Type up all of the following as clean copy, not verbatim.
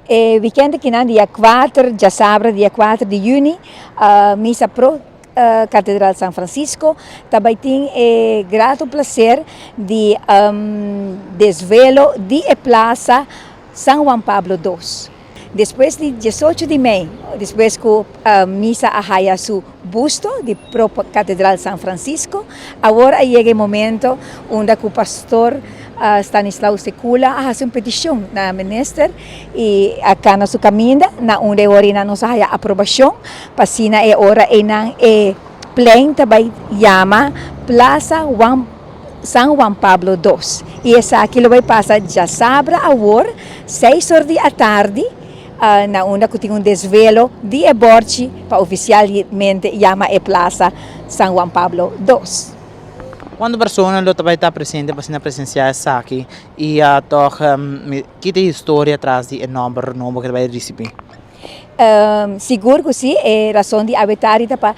E weekend akinan dia 4, djasabra dia 4 di juni, Misa Pro Catedral San Francisco ta bai tin e grato placer di desvelo di e plaza San Juan Pablo dos. Despues di 18 di mei, despues cu Misa a haya su busto di Pro Catedral San Francisco, awor a yega e momento unda cu Pastor Stanislaus Secula a haci un peticion na Minister y a cana su caminda na unda e ora einan nos a haya aprobacion pa asina e ora einan e plein ta bay yama Plaza Juan San Juan Pablo dos y esaki lo bay pasa djasabra awor seis or di atardi na unda cu tin un desvelo di e borchi pa oficialmente yama e plaza San Juan Pablo dos. Cuanto persona lo ta bay ta presente pa asina presencia esaki y toch ki ta e historia tras di e nomber nobo cu ta bay ricibi? Sigur cu si, e razon di awe tardi ta pa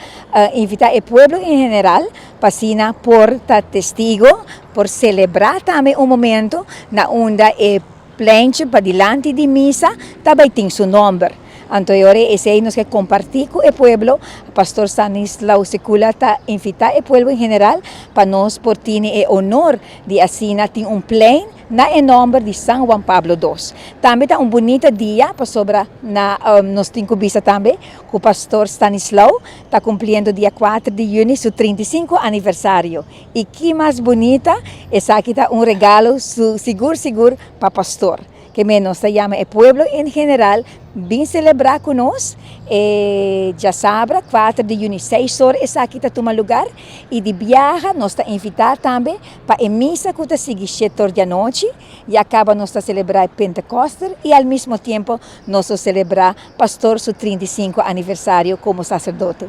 invita e pueblo en general pa asina por ta testigo, por celebra tambe un momento na unda e pleintje padilanti di misa ta bay tin su nomber. Anto e ora esey nos ke comparti cu e pueblo. Pastor Stanislaw Secula ta invita e pueblo en general pa nos por tini e honor di asina tin un plein na e nomber di San Juan Pablo dos. Tambe ta un bunita dia pasobra na nos tin cu bisa tambe cu Pastor Stanislaw ta cumpliendo dia 4 di juni su 35 aniversario. Y ki mas bunita, esaki ta un regalo su sigur sigur pa pastor. Ke men nos ta yama e pueblo en general bin celebra cu nos e djasabra 4 di juni 6 or esaki ta tuma lugar y di biaha nos ta invita tambe pa e misa cu ta sigui 7 or di anochi. Ya caba nos ta celebra e Pentecoster y al mismo tiempo nos ta celebra pastor su 35 aniversario como sacerdote.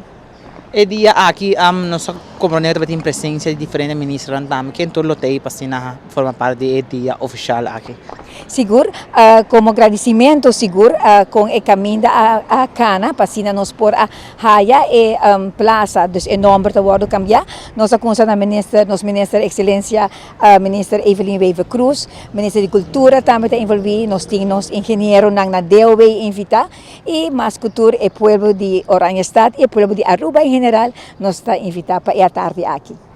E dia aki nos a comprende cu tabatin presencia di diferente ministernan tambe ken tur lo ta ey pa asina forma parti di e dia oficial aki. Sigur, como gradicimento sigur con e caminda a cana pa asina nos por a haya e plaza, dus e nomber ta wordo cambia. Nos a cuminsa na minister, nos minister excelencia Minister Evelyn Wever-Croes, Minister di Cultura tambe ta envolvi, nos tin nos ingenieronan na DOW invita y mas cu tur e pueblo di Oranjestad y e pueblo di Aruba en general nos ta invita pa e atardi aki.